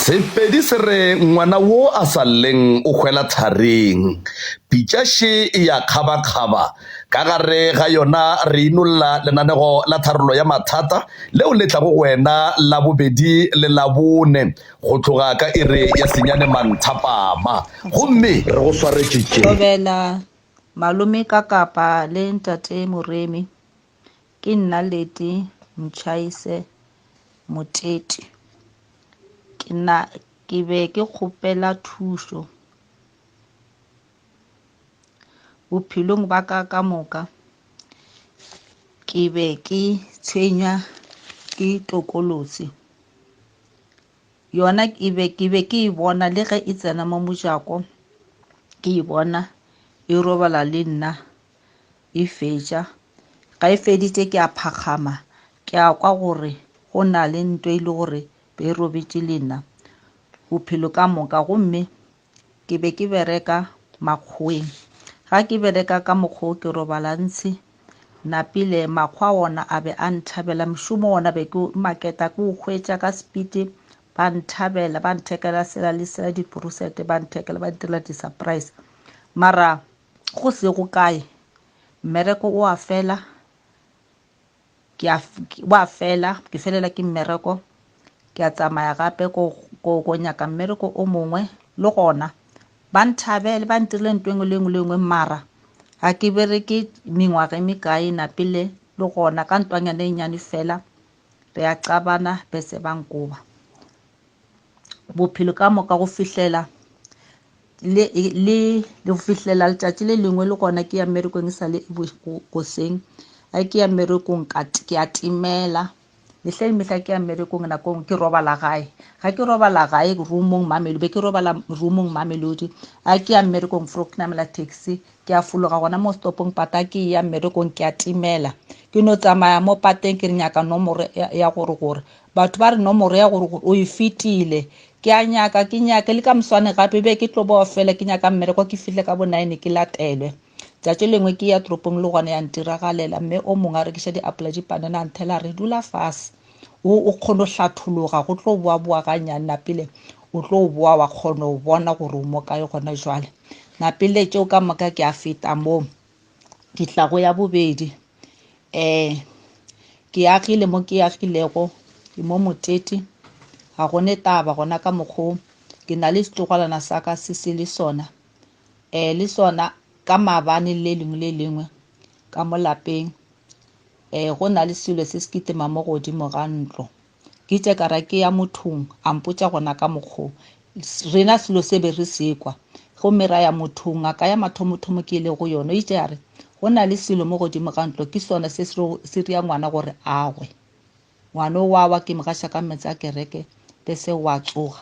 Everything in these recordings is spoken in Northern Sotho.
Sepedi se re ngwana wo a sa lleng o hwela tharing. Pitša še e ya kgabakgaba. Ka gare ga yona re inolla lenanego la tharollo ya mathata leo le tlago go wena Labobedi le Labone go tloga ka iri ya senyane manthapama. Gomme re go swaretše tše. Thobela, Malome Kakapa le Ntate Moremi. Ke nna Leti Mchaise Motete. Ke na ke be ke kgopela thušo bophelong ba ka ka moka. Ke be ke tshwenywa ke tokolotsi. Yona ke be ke be ke e bona le ge e tsena mo mojako, ke e bona e robala le nna. E fetša. Ga e feditše ke a phakgama, ke a kwa gore go na le nto e le gore be e robetše le nna bophelo ka moka. Gomme ke be ke bereka makgoweng. Ga ke bereka ka mokgwa o ke robala ntshe, napile makgwa ona a be a nthabela. Mošomo ona be ke maketa ke o hwetša ka sepiti, ba nthabela, ba nthekela sela le sela, diporosete ba nthekela, ba ntirela di-surprise. Mara go se go kae mmereko o a fela ke a o a fela ke felela ke mmereko ke a tsamaya gape ko ko ko nyaka mmereko o mongwe le gona ba nthabele ba ntirile ntho engwe le engwe le engwe mara ga ke bereke mengwaga e mekae napile le gona ka ntwanyana e nnyane fela re a qabana bese ba nkoba bophelo ka moka go fihlela le le le go fihlela letšatši le lengwe le gona ke ya mmerekong e sa le goseng a ke ya mmerekong ka ke a timela mehla le mehla ke ya mmerekong nako nngwe ke robala gae ga ke robala gae roomong Mamelodi be ke robala roomong Mamelodi a ke ya mmerekong fro ke namela taxi ke a fologa gona mo stopong pata ke ya mmerekong ke a timela ke no tsamaya mo pateng ke re nyaka nomoro ya gore gore Batho ba re nomoro ya gore o e fetile. Ke a nyaka, ke nyake le ka moswane gape be ke tlo boa fela ke nyaka mmereko ke fihle ka bo nine ke latelwe. Tšatši lengwe ke ya toropong le gona ya ntiragalela mme o mongwe a rekiša diapola dipanana a nthela a re dula fase o o kgone go hlathologa go tlo boa boa gannyane napile o tlo boa wa kgona go bona gore o mo kae gona jwale. Napile tšeo ka moka ke a feta moo ke tla go ya bobedi. Um ke agile mo ke agilego ke mo Motete ga go ne taba gona ka mokgo ke na le setlogolwana sa ka se se le sona um le sona ka maabane le lengwe le lengwe ka mo lapeng um go na le selo se se kitima mo godimo ga ntlo. Ke itše ka ra ke ya mothong a mpotša gona ka mokgo rena selo se be re se kwa gomme ra ya mothong ngaka ya mathomothomo ke ile go yona o itše a re go na le selo mo godimo ga ntlo ke sona se se ria ngwana gore a gwe ngwana o wa wa ke mo gaša ka meetse a kereke be se wa tsoga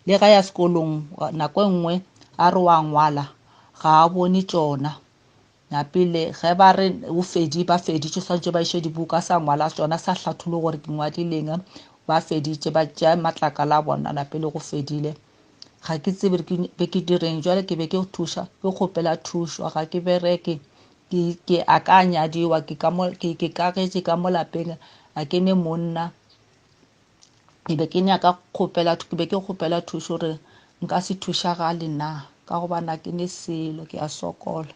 le ga ya sekolong nako e nngwe a re wa ngwala ga a bone tšona Napile ge ba re o fedi ba feditše swanetše ba iše dibuka sa ngwala tšona sa hlatholo gore ke ngwadileng ba feditše ba tšea matlakala a bona napile go fedile ga ke tsebe ke be ke direng jwale ke be ke thuša ke kgopela thušo ga ke bereke ke ke a ka nyadiwa ke ka mo ke ke kagetše ka mo lapeng a ke ne monna ke be ke nyaka kgopela ke be ke kgopela thušo gore nka se thušagale na ka gobane ga ke ne selo ke a sokola.